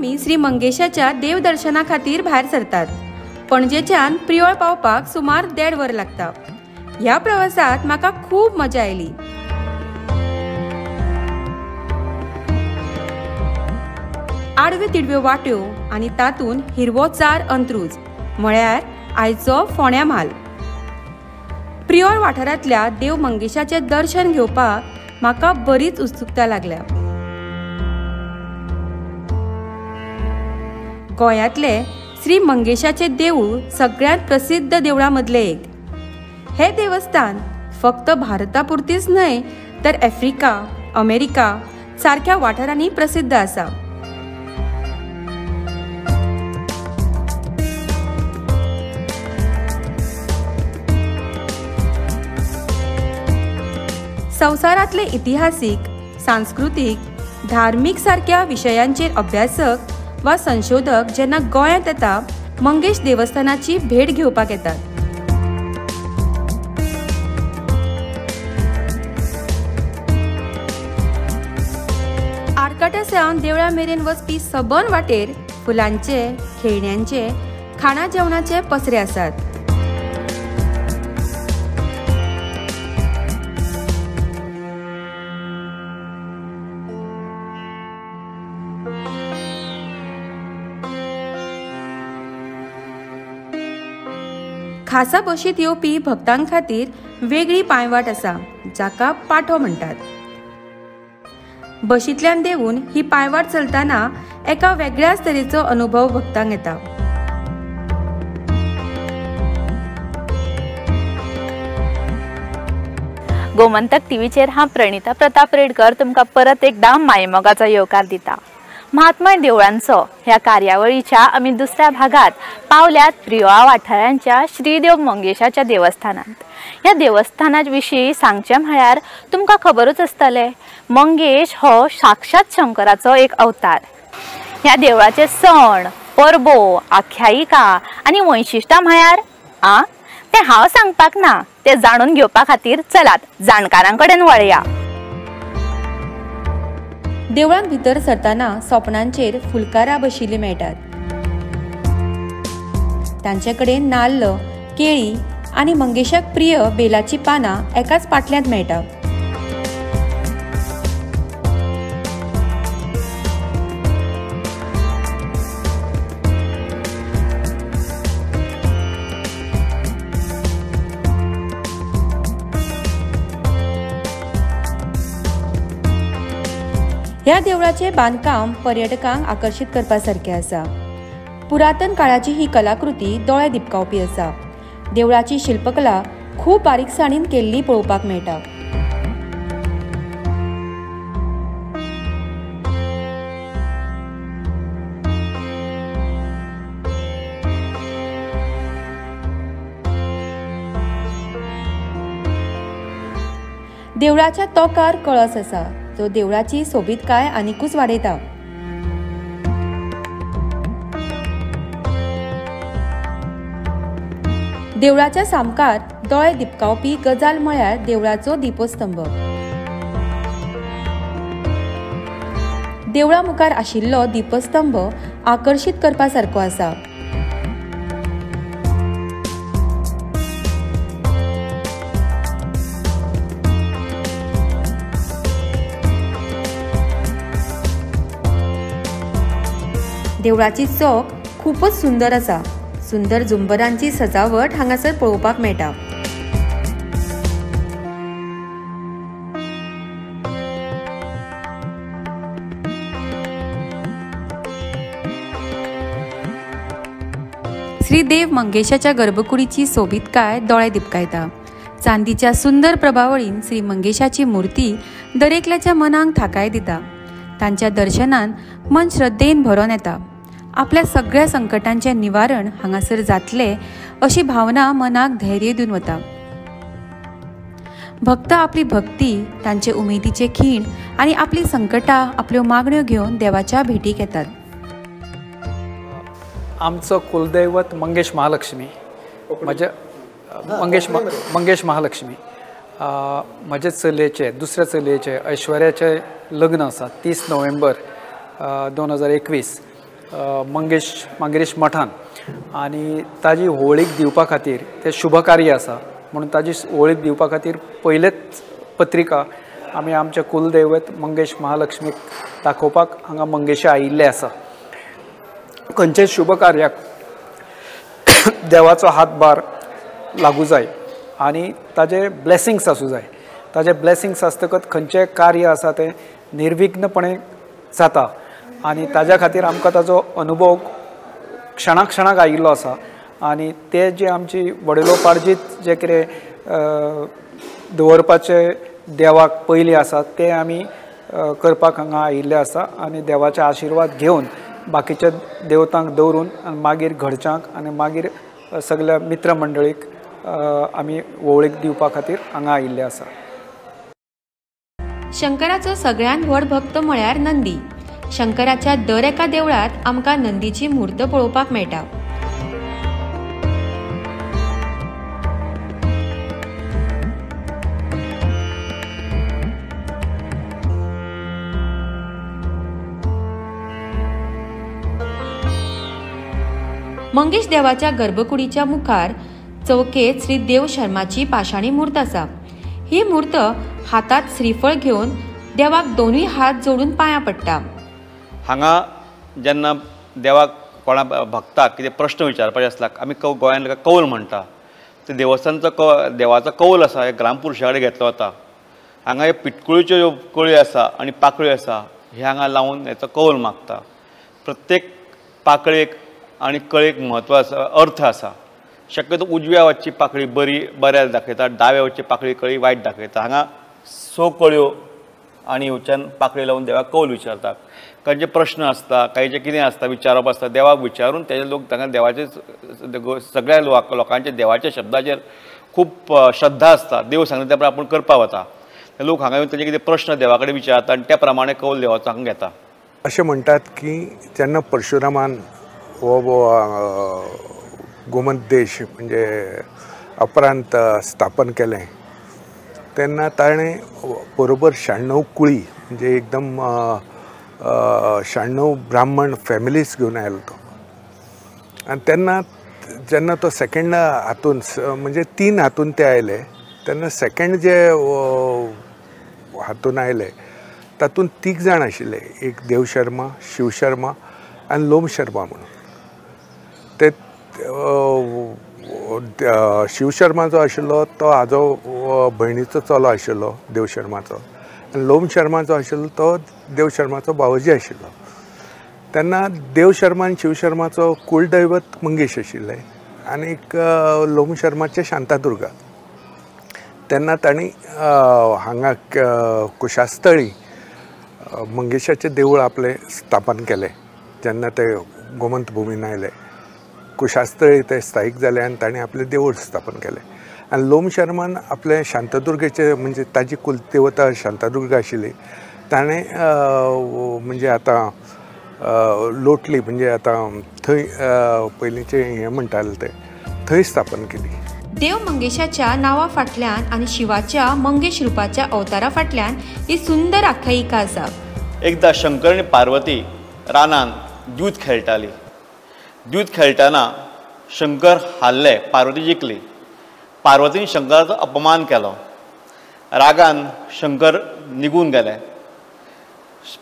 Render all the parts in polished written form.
आमी श्री मंगेशाच्या देवदर्शना खातीर भायर सरतात. पणजेच्यान प्रियोळ पावपाक सुमार 1.5 वर लागता. ह्या प्रवासात म्हाका खूब मजा आयली. आडव्यो तिडव्यो वाट्यो आनी तातूंत हिरवो चार अंत्रूज म्हळ्यार आयचो फोण्या म्हाल. प्रियोळ वाठारांतल्या देव मंगेशाचें दर्शन घेवपाक म्हाका बरीच उत्सुकता लागल्या. गोंयांतले श्री मंगेशाचें देवूळ सगळ्यांत प्रसिद्ध देवळां मदलें एक. हें देवस्थान फक्त भारता पुरतीच न्हय तर आफ्रिका, अमेरिका सारक्या वाठारांनी प्रसिद्ध आसा. संवसारांतले इतिहासीक, सांस्कृतीक, धार्मीक सारक्या विशयांचेर अभ्यासक वा संशोधक जेन्ना गोंयांत येता मंगेश देवस्थानाची भेट घेवपाक येतात. आरकाटा सावन देवळा मेरेन वचपी सबंद वाटेर फुलांचे, खेळण्यांचे, खाणा जेवणाचे पसरे आसात. खासा बशीत येवपी भक्तां खातीर वेगळी पांयवाट आसा जाका पाठो म्हणटात. बशींतल्यान देंवून ही पांयवाट चलतना एका वेगळ्याच तरेचो अनुभव भक्तांक येता. गोमंतक टीव्हीचेर हांव प्रणिता प्रताप रेडकर तुमकां परत एकदा मायमोगाचो येवकार दिता. महात्मा देवळांचो ह्या कार्यावळीच्या आमी दुसऱ्या भागात पावल्यात प्रियोळा वाठारांच्या श्रीदेव मंगेशाच्या देवस्थानांत. ह्या देवस्थाना विशीं सांगचें म्हळ्यार तुमकां खबरूच आसतलें, मंगेश हो साक्षात शंकराचो एक अवतार. ह्या देवळाचे सण, परबो, आख्यायिका आनी वैशिश्टां म्हळ्यार तें हांव सांगपाक ना, तें जाणून घेवपा खातीर चलात जाणकारां कडेन वळया. देवळांत भितर सरतना सोपणांचेर फुलकारां बशिल्लीं मेळटात. तांचे कडेन नाल्ल, केळी आनी मंगेशाक प्रिय बेलाचीं पानां एकाच पाटल्यांत मेळटा. ह्या देवळाचें बांदकाम पर्यटकांक आकर्शीत करपा सारकें आसा. पुरातन काळाची ही कलाकृती दोळे दिपकावपी आसा. देवळाची शिल्पकला खूब बारीकसाणीन केल्ली पळोवपाक मेळटा. देवळाच्या तोकार कळस आसा जो देवळाची सोबीतकाय आनीकूच वाडयता. देवळाच्या सामकार दोळे दिपकावपी गजाल म्हळ्यार देवळाचो दीपस्तंभ. देवळा मुखार आशिल्लो दीपस्तंभ आकर्शीत करपा सारको आसा. देवळाची चौक खूपच सुंदर आसा. सुंदर झुंबरांची सजावट हांगासर पळोवपाक मेळटा. श्री देव मंगेशाच्या गर्भकुडीची सोबीतकाय दोळे दिपकायता. चांदीच्या सुंदर प्रभावळीन श्री मंगेशाची मूर्ती दरेकल्याच्या मनाक थाकाय दिता. तांच्या दर्शनान मन श्रद्धेन भरून येता. आपल्या सगळ्या संकटांचें निवारण हांगासर जातलें अशी भावना मनाक धैर्य दिवन वता. भक्त आपली भक्ती, तांचे उमेदीचे खीण आनी आपली संकटां, आपल्यो मागण्यो घेवन देवाच्या भेटीक येतात. आमचो कुलदैवत मंगेश महालक्ष्मी. म्हज्या मंगेश महालक्ष्मी म्हजे चलयेचें, दुसऱ्या चलयेचें ऐश्वर्याचें लग्न आसा 30 नोव्हेंबर 2021. मंगेश मांगिरीश मठान आनी ताजी होळीक दिवपा खातीर तें शुभकार्य आसा म्हणून ताजी होळीक दिवपा खातीर पयलेच पत्रिका आमी आमच्या कुलदैवत मंगेश महालक्ष्मीक दाखोवपाक हांगा मंगेशा आयिल्ले आसा. खंयचेय शुभ कार्याक देवाचो हातभार लागू जाय आनी ताजे ब्लेसिंग्स आसूं जाय. ताजे ब्लेसिंग्स आसतकच खंयचें कार्य आसा तें निर्विघ्नपणे जाता आनी ताज्या खातीर आमकां ताजो अनुभव क्षणा क्षणाक आयिल्लो आसा आनी ते जे आमची वडिलोपार्जीत जे कितें दवरपाचे देवाक पयलीं आसा ते आमी करपाक हांगा आयिल्ले आसा आनी देवाचे आशिर्वाद घेवन बाकीच्या देवतांक दवरून आनी मागीर घरच्यांक आनी मागीर सगळ्या मित्र मंडळीक आमी वोळीक दिवपा खातीर हांगा आयिल्ले आसा. शंकराचो सगळ्यांत व्हड भक्त म्हळ्यार नंदी. शंकराच्या दर एका देवळांत आमकां नंदीची मूर्त पळोवपाक मेळटा. मंगेश देवाच्या गर्भकुडीच्या मुखार चौकेत श्री देव शर्माची पाषाणी मूर्त आसा. ही मूर्त हातात श्रीफळ घेवन देवाक दोनूय हात जोडून पांयां पडटा. हांगा जेन्ना देवाक कोणा भक्ताक कितें प्रश्न विचारपाचे आसला आमी गोंयांत कौल म्हणटा ते देवस्थानचो देवाचो कौल आसा हे ग्रामपुरुशा कडेन घेतलो वता. हांगा हे पिटकुळीच्यो ज्यो कळयो आसा आनी पाकळ्यो आसा हे हांगा लावन हेचो कौल मागता. प्रत्येक पाकळेक आनी कळेक म्हत्व आसा, अर्थ आसा. शक्यतो उजव्या वटची पाकळी बरी बऱ्याक दाखयता, दाव्या वटची पाकळी कळी वायट दाखयता. हांगा 6 कळयो आनी वच्यान पाकळी लावन देवाक कौल विचारतात. खंयचे प्रश्न आसता, कांयचे कितें आसता विचारप आसता, देवाक विचारून तेजे लोक तांकां देवाचे सगळ्या लोकांचे देवाच्या शब्दाचेर खूब श्रद्धा आसता. देव सांगता त्या प्रमाणे आपूण करपाक वता. लोक हांगा येवन तेजे कितें प्रश्न देवा कडेन विचारता आनी त्या प्रमाणे कौल देवाचो हांगा घेता. अशें म्हणटात की जेन्ना परशुरामान हो गोमंत देश म्हणजे अपरांत स्थापन केलें तेन्ना ताणें बरोबर 96 कुळी म्हणजे एकदम 96 ब्राह्मण फॅमिलीज घेवन आयलो तो. आनी तेन्ना जेन्ना तो सेकेंड हातून म्हणजे 3 हातून ते आयले तेन्ना सेकेंड जे हातून आयले तातूंत 3 जाण आशिल्ले, एक देव शर्मा, शिव शर्मा आनी लोम शर्मा म्हणून. ते शिव शर्मा जो आशिल्लो तो हाजो भयणीचो चलो आशिल्लो देव शर्माचो, आनी लोम शर्मा जो आशिल्लो तो देव शर्माचो भावोजी आशिल्लो. तेन्ना देव शर्मा आनी शिव शर्माचो कुलदैवत मंगेश आशिल्लें आनीक लोम शर्माचें शांतादुर्गा. तेन्ना तांणी हांगा कुशास्थळी मंगेशाचें देवूळ आपलें स्थापन केलें. जेन्ना ते गोमंत भुमीन आयले कुशास्थळी ते स्थायीक जाले आनी ताणें आपलें देवूळ स्थापन केलें. आनी लोम शर्मान आपलें शांतादुर्गेचें म्हणजे ताजी कुलदेवता शांतादुर्गा आशिल्ली ताणें म्हणजे आतां लोटली म्हणजे आतां थंय पयलींचें हें म्हणटाले ते थंय स्थापन केली. देव मंगेशाच्या नांवा फाटल्यान आनी शिवाच्या मंगेश रुपाच्या अवतारा फाटल्यान ही सुंदर आख्यायिका आसा. एकदां शंकर आनी पार्वती रानान द्यूत खेळटाली. द्यूत खेळटना शंकर हारले, पार्वती जिखली. पार्वतीन शंकराचो अपमान केलो. रागान शंकर निघून गेले.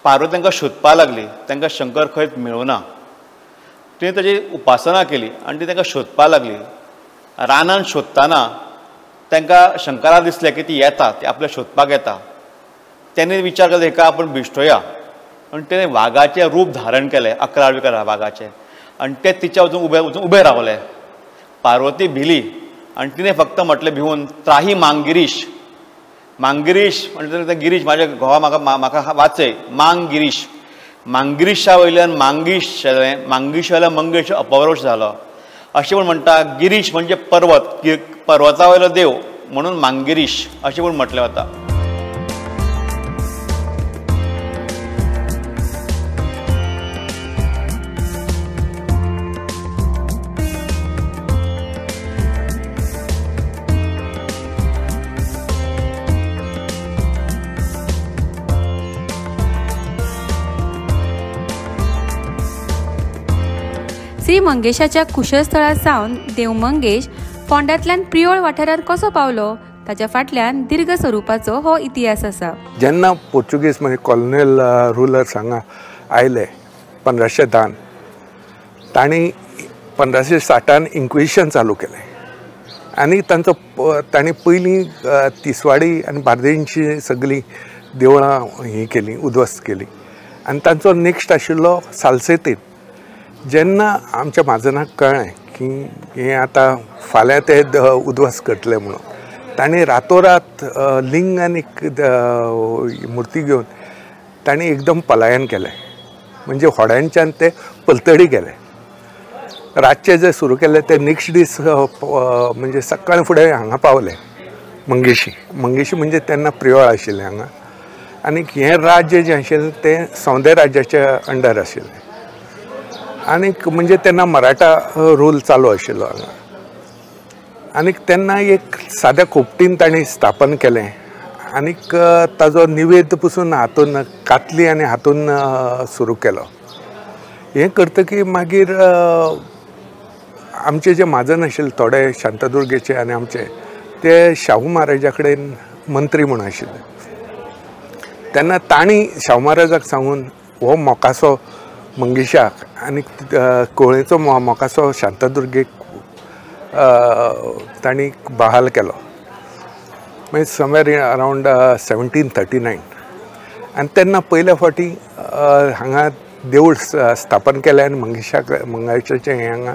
पार्वती तांकां सोदपाक लागली, तांकां शंकर खंयच मेळुना. तिणें ताजी उपासना केली आनी ती तांकां सोदपाक लागली. रानान सोदतना तांकां शंकराक दिसलें की ती येता, ती आपल्या सोदपाक येता. तेणें विचार केलो हेका आपूण बिश्टोया, आनी तेणें वागाचें रूप धारण केलें, अकराळ विकराळ वागाचें, आनी ते तिच्या वचून उबे रावले. पार्वती भिली आनी तिणें फक्त म्हटलें भिवून, त्राही मांगिरीश. मांगिरीश म्हणटा गिरीश म्हाज्या घोवा म्हाका म्हाका वाचय, मांगिरीश. मांगिरीशा वयल्यान मांगीश जालें, मांगिशा वयल्यान मंगेश अपभ्रंश जालो. अशें म्हूण म्हणटा गिरीश म्हणजे पर्वत, पर्वता वयलो देव म्हणून मांगिरीश अशें म्हूण म्हटलें वता. श्री मंगेशाच्या कुशस्थळा सावन देव मंगेश फोंड्यांतल्यान प्रियोळ वाठारांत कसो पावलो ताच्या फाटल्यान दीर्घ स्वरुपाचो हो इतिहास आसा। जेन्ना पोर्चुगीज म्हणजे कॉलोनियल रुलर्स हांगा आयले 1510 तांणी 1560 इन्क्विजिशन चालू केलें आनी तांचो तांणी पयलीं तिसवाडी आनी बार्देंची सगळीं देवळां ही केली, उद्ध्वस्त केली आनी तांचो नेक्स्ट आशिल्लो सालसेतीन। जेन्ना आमच्या म्हाजनाक कळ्ळें की हें आतां फाल्यां ते उद्ध्वस्त करतले म्हणून तांणी रातोरात लिंग आनी मुर्ती घेवन तांणी एकदम पलायन केलें, म्हणजे होड्यांच्यान ते पलतडी गेले। रातचे जे सुरू केले ते नेक्स्ट दीस म्हणजे सकाळ फुडें हांगा पावले मंगेशी। मंगेशी म्हणजे तेन्ना प्रियोळ आशिल्लें हांगा आनी हें राज्य जें आशिल्लें तें सौंदे राज्याच्या अंडर आशिल्लें आनीक म्हणजे तेन्ना मराठा रूल चालू आशिल्लो हांगा। आनीक तेन्ना एक साद्या खोपटीन तांणी स्थापन केलें आनीक ताजो निवेद पसून हातून कातली आनी हातून सुरू केलो। हें करतकीर मागीर आमचे जे म्हाजन आशिल्ले थोडे शांतादुर्गेचे आनी आमचे ते शाहू महाराजा कडेन मंत्री म्हूण आशिल्ले तेन्ना तांणी शाहू महाराजाक सांगून हो मोकासो मंगेशाक आनी कोळेचो मोकासो शांतादुर्गेक तांणी बहाल केलो, मागीर समवेर अरावंड 1739। आनी तेन्ना पयल्या फावटी हांगा देवूळ स्थापन केलें आनी मंगेशाक मंगेशाचें हें हांगा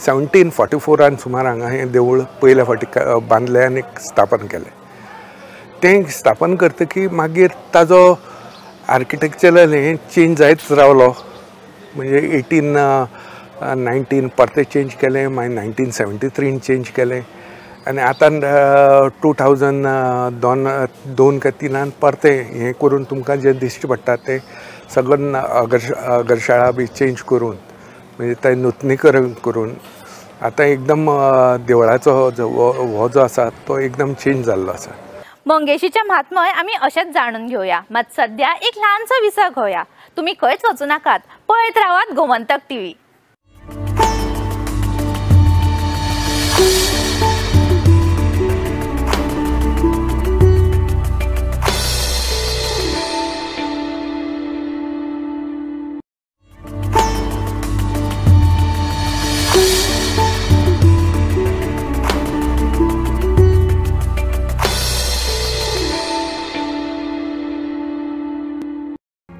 1744 सुमार हांगा हें देवूळ पयल्या फावटी बांदलें आनी स्थापन केलें। तें स्थापन करतकीर मागीर ताजो आर्किटेक्चरल हें चेंज जायत रावलो, म्हणजे 1819 परतें चेंज केलें, मागीर 1973 चेंज केलें आनी आतां 2002 काय 3 परतें हें करून तुमकां जें दिश्टी पडटा तें सगळें अगरशाळा बी चेंज करून म्हणजे तें नुतनीकरण करून आतां एकदम देवळाचो हो जो आसा तो एकदम चेंज जाल्लो आसा। मंगेशीचे महात्मय आमी अशेंच जाणून घेवया, मात सद्या एक ल्हानसो विसव घेवया। तुमी खंयच वचूं नाकात, पळयत रावात गोमंतक टीव्ही।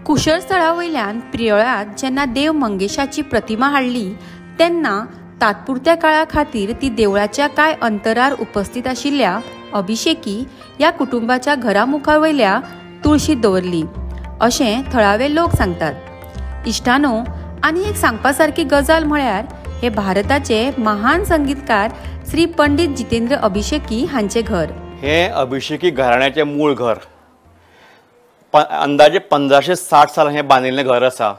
कुशळस्थळा वयल्यान प्रियोळांत जेन्ना देव मंगेशाची प्रतिमा हाडली तेन्ना तात्पुरत्या काळा खातीर ती देवळाच्या कांय अंतरार उपस्थित आशिल्ल्या अभिषेकी ह्या कुटुंबाच्या घरा मुखार वयल्या तुळशीत दवरली अशें थळावे लोक सांगतात। इश्टानो, आनी एक सांगपा सारकी गजाल म्हळ्यार हे भारताचे महान संगीतकार श्री पंडित जितेंद्र अभिषेकी हांचें घर। हें अभिषेकी घराण्याचें मूळ घर अंदाजे 1560 साल हें बांदिल्लें घर आसा।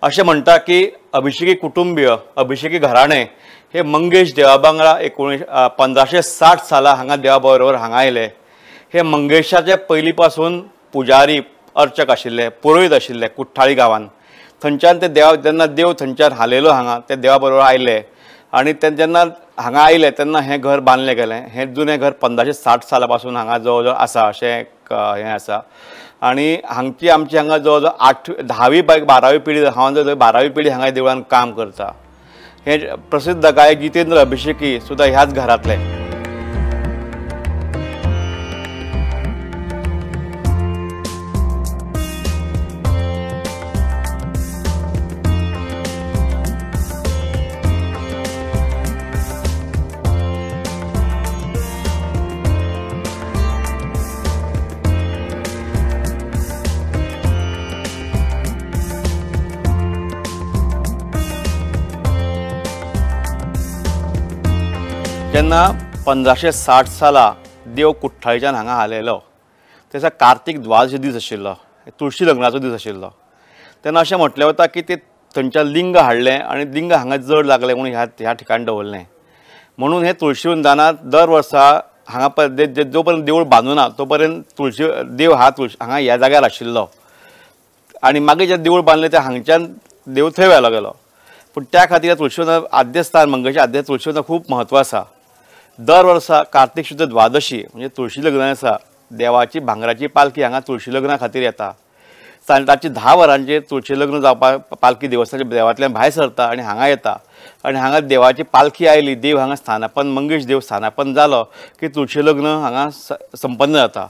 अशें म्हणटा की अभिषेकी कुटुंबीय अभिषेकी घराणें हे मंगेश देवा बांगडा 1560 साला हांगा देवा बरोबर हांगा आयले। हे मंगेशाचे पयलीं पासून पुजारी अर्चक आशिल्ले, पुरोहीत आशिल्ले कुठ्ठाळी गांवान। थंयच्यान ते देवा जेन्ना देव थंयच्यान हालयलो हांगा ते देवा बरोबर आयले आनी ते जेन्ना हांगा आयले तेन्ना हें घर बांदलें गेलें। हें जुनें घर 1560 साला पासून हांगा जवळ जवळ आसा अशें एक हें आसा। आनी हांगची आमची हांगा जवळ जवळ 10वी 12वी पिढी हांव जवळ 12वी पिढी हांगा देवळान काम करता। हे प्रसिद्ध गायक जितेंद्र अभिषेकी सुद्दां ह्याच घरांतले। जेन्ना 1560 साला देव कुठ्ठाळीच्यान हांगा हालयलो तेसा कार्तीक द्वादशी दीस आशिल्लो, तुळशी लग्नाचो दीस आशिल्लो। तेन्ना अशें म्हटलें वता की ते थंयच्यान लिंग हाडलें आनी लिंग हांगा जड लागलें म्हणून ह्या ठिकाणी दवरलें। म्हणून हे तुळशी वृंदानांत दर वर्सा हांगा जो पर्यंत देवूळ बांदूना तो पर्यंत तुळशी देव हा तुळशी हांगा ह्या जाग्यार आशिल्लो आनी मागीर जें देवूळ बांदलें तें हांगच्यान देव थंय व्हेलो गेलो। पूण त्या खातीर तुळशीवना आद्यस्थान मंगेश आद्य तुळशीवना खूब म्हत्व आसा. दर वर्सा कार्तिक शुद्ध द्वादशी म्हणजे तुळशी लग्न आसा, देवाची भांगराची पालखी हांगा तुळशी लग्ना खातीर येता. रातची 10 वरांचेर तुळशी लग्न जावपाक पालखी देवस्थानाच्या देवांतल्यान भायर सरता आनी हांगा येता आनी हांगा देवाची पालखी आयली, देव हांगा स्थानापन्न, मंगेश देव स्थानापन्न जालो की तुळशी लग्न हांगा संपन्न जाता.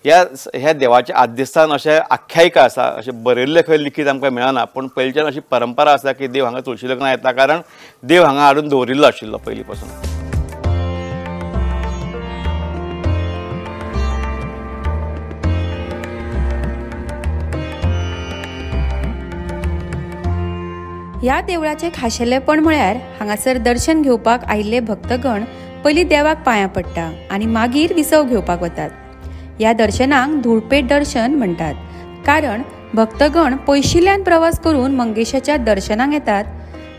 ह्या देवाचें आद्यस्थान अशें आख्यायिका आसा, अशें बरयल्लें खंय लिखीत आमकां मेळना, पूण पयलींच्यान अशी परंपरा आसा की देव हांगा तुळशी लग्नाक येता, कारण देव हांगा हाडून दवरिल्लो आशिल्लो पयलीं पासून. ह्या देवळाचें खाशेलेपण म्हळ्यार हांगासर दर्शन घेवपाक आयिल्ले भक्तगण पयलीं देवाक पांयां पडटा आनी मागीर विसव घेवपाक वतात. ह्या दर्शनाक धूळपेट दर्शन म्हणटात, कारण भक्तगण पयशिल्ल्यान प्रवास करून मंगेशाच्या दर्शनाक येतात.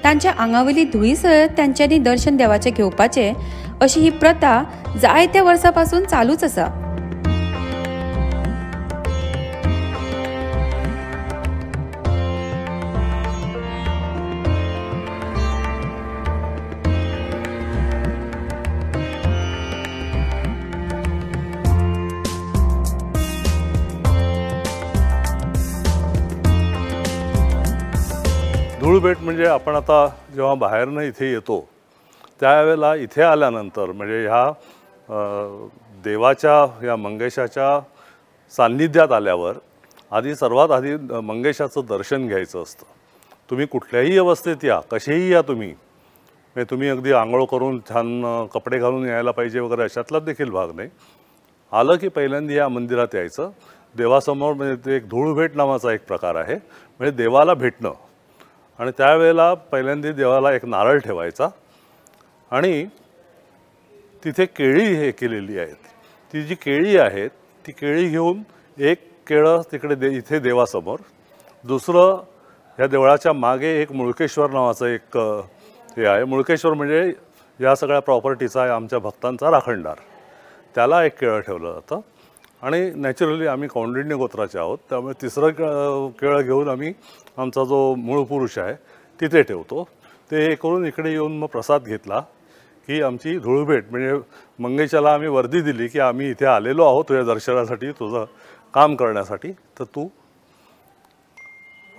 तांच्या आंगावयली धुळी सयत तांच्यांनी दर्शन देवाचें घेवपाचें अशी ही प्रथा जायत्या वर्सां पासून चालूच आसा. धूळभेट म्हणजे आपण आता जेव्हा बाहेरनं इथे येतो त्यावेळेला इथे आल्यानंतर म्हणजे ह्या देवाच्या या मंगेशाच्या सान्निध्यात आल्यावर आधी सर्वात आधी मंगेशाचं दर्शन घ्यायचं असतं. तुम्ही कुठल्याही अवस्थेत या, कसेही या, तुम्ही म्हणजे तुम्ही अगदी आंघोळ करून छान कपडे घालून यायला पाहिजे वगैरे अशातला देखील भाग नाही. आलं की पहिल्यांदा या मंदिरात यायचं, देवासमोर म्हणजे ते एक धूळभेट नावाचा एक प्रकार आहे, म्हणजे देवाला भेटणं. आणि त्यावेळेला पहिल्यांदा देवाला एक नारळ ठेवायचा आणि तिथे केळी हे केलेली आहेत, ती जी केळी आहेत ती केळी घेऊन एक केळं तिकडे इथे देवासमोर, दुसरं ह्या देवळाच्या मागे एक मुळकेश्वर नावाचं एक हे आहे. मुळकेश्वर म्हणजे या सगळ्या प्रॉपर्टीचा आमच्या भक्तांचा राखणदार, त्याला एक केळं ठेवलं जातं. आणि नॅचरली आम्ही कौंडिण्य गोत्राचे आहोत, त्यामुळे तिसरं केळं घेऊन आम्ही आमचा जो मूळ पुरुष आहे तिथे ठेवतो. ते हे करून इकडे येऊन मग प्रसाद घेतला की आमची धूळभेट म्हणजे मंगेशाला आम्ही वर्दी दिली की आम्ही इथे आलेलो आहोत तुझ्या दर्शनासाठी, तुझं काम करण्यासाठी, तर तू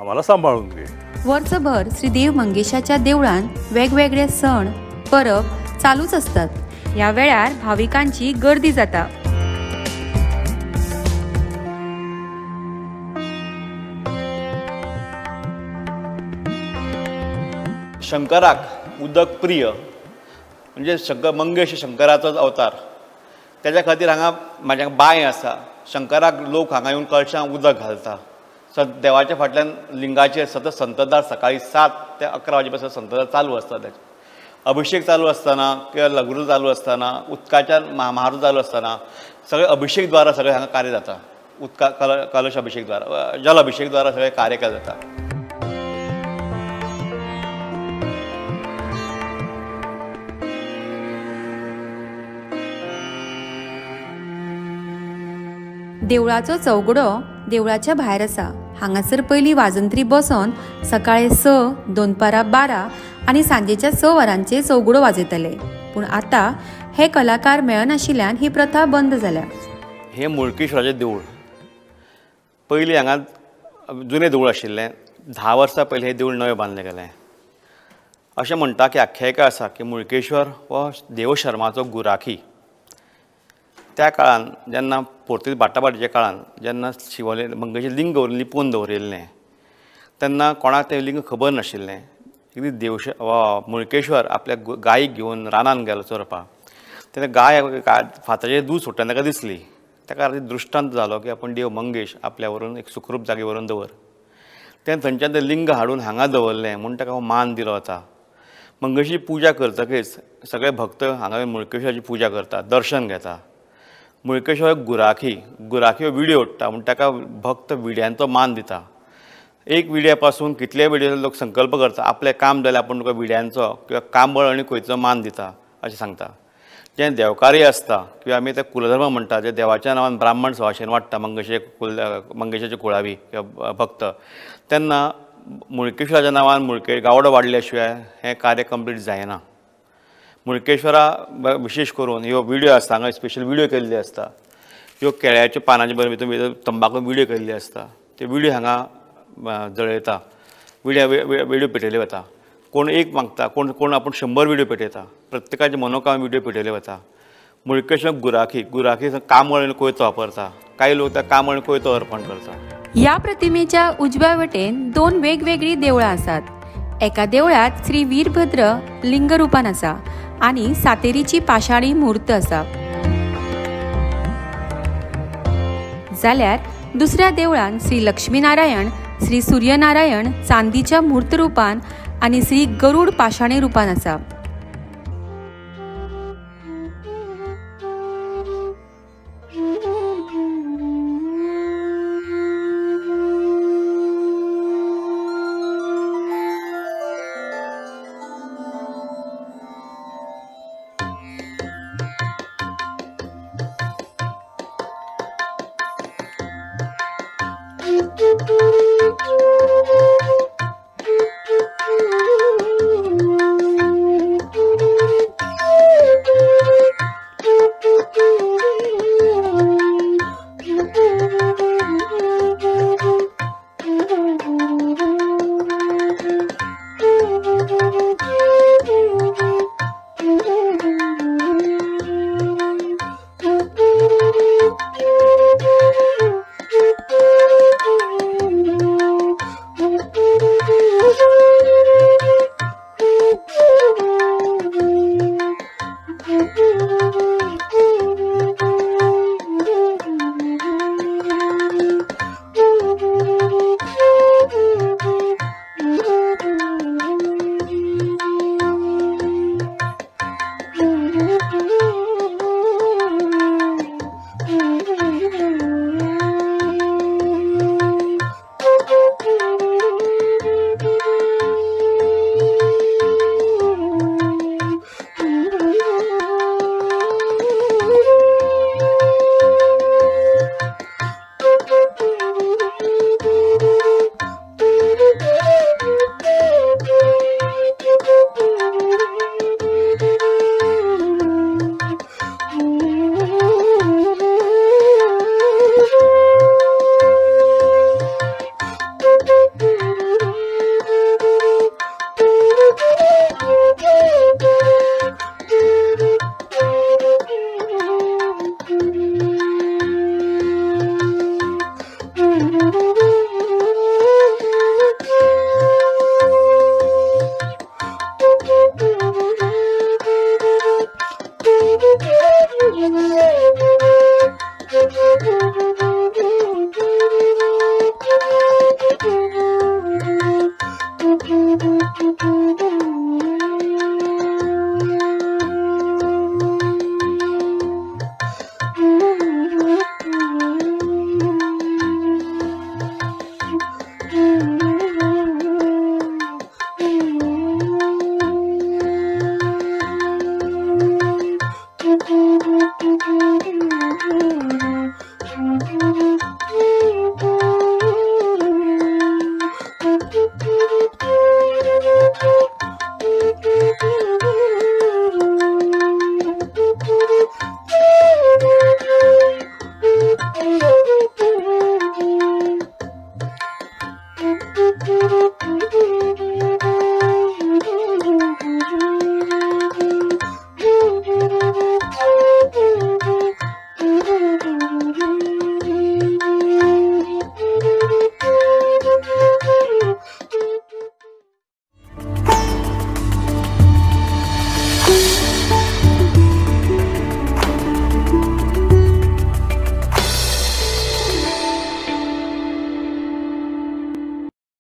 आम्हाला सांभाळून घे. वर्षभर श्रीदेव मंगेशाच्या देवळांत वेगवेगळे सण परब चालूच असतात. ह्या वेळार भाविकांची गर्दी जाता. शंकराक उदक प्रिय म्हणजे शंकर मंगेश शंकराचोच अवतार, त्याच्या खातीर हांगा म्हाज्या बांय आसा. शंकराक लोक हांगा येवन कळशांक उदक घालता. देवाच्या फाटल्यान लिंगाचेर सतत संततधार सकाळी 7 ते 11 वाजे पासून संततधार चालू आसता. त्याचे अभिषेक चालू आसतना किंवा लघुरू चालू आसतना, उदकाच्या महारू चालू आसतना सगळे अभिषेक द्वारा सगळे हांगा कार्य जाता. उदका कलश अभिषेक द्वारा, जल अभिषेक द्वारा सगळे कार्य केलें जाता. देवळाचो चौगडो देवळाच्या भायर आसा. हांगासर पयलीं वाजंत्री बसोन सकाळी 6, दनपारां 12 आनी सांजेच्या 6 वरांचेर चौगडो वाजयताले, पूण आतां हे कलाकार मेळनाशिल्ल्यान ही प्रथा बंद जाल्या. हे मुळकेश्वराचें देवूळ पयलीं हांगा जुनें देवूळ आशिल्लें. 10 वर्सां पयलीं हें देवूळ नवें बांदलें गेलें. अशें म्हणटा की आख्यायिका आसा की मुळकेश्वर हो देवशर्माचो गुराखी. त्या काळान जेन्ना पोर्तुगीज बाटाबाटीच्या काळान जेन्ना शिवलिंग मंगेशें लिंग लिपोवन दवरिल्लें तेन्ना कोणाक तें लिंग खबर नाशिल्लें. एक दीस मुळकेश्वर आपल्या गायीक घेवन रानान गेलो चरपाक, तेन्ना गाय फातराचेर दूद सोडटना ताका दिसली. ताका दृश्टांत जालो की आपूण देव मंगेश आपल्या व्हरून एक सुखरूप जागे व्हरून दवर. तेन्ना थंयच्यान तें लिंग हाडून हांगा दवरलें म्हूण ताका हो मान दिलो वता. मंगेशी पुजा करतकीच सगळे भक्त हांगा मुळकेश्वराची पुजा करतात, दर्शन घेता. मुळकेश्वर गुराखी, गुराखी हो विडयो ओडटा म्हूण ताका भक्त विड्यांचो मान दिता. एक विड्या पासून कितले विडये लोक संकल्प करता आपलें काम जाल्यार आपूण तुका विड्यांचो किंवा कांबळ आनी खंयचो मान दिता अशें सांगता. जें देवकार्य आसता किंवा आमी ते कुलधर्म म्हणटा, जे देवाच्या नांवान ब्राह्मण सवाशेन वाडटा मंगेशे कुल मंगेशाचे कुळावी किंवा भक्त, तेन्ना मुळकेश्वराच्या नांवान मुळके गावडो वाडल्या शिवाय हें कार्य कंप्लीट जायना. मुळकेश्वरा विशेश करून ह्यो विडियो आसता, हांगा स्पेशल विडियो केल्ली आसता, ह्यो केळ्याच्या पानांचे बरोबर भितर भितर तंबाकू विडियो केल्ली आसता, ते विडियो हांगा जळयता, विडियो पेटयले वता. कोण एक मागता, कोण कोण आपूण 100 विडियो पेटयता, प्रत्येकाचे मनोकाम विडियो पेटयले वता. मुळकेश्वर गुराखी गुराखी कांबळ आनी कोयतो वापरता, कांय लोक त्या कांबळ आनी कोयतो अर्पण करता. ह्या प्रतिमेच्या उजव्या वटेन दोन वेगवेगळीं देवळां आसात. एका देवळांत श्री वीरभद्र लिंगरूपान आसा आनी सातेरीची पाशाणी मूर्त आसा, जाल्यार दुसऱ्या देवळांत श्री लक्ष्मीनारायण, श्री सूर्यनारायण चांदीच्या मूर्त रूपान आनी श्री गरुड पाशाणी रूपान आसा.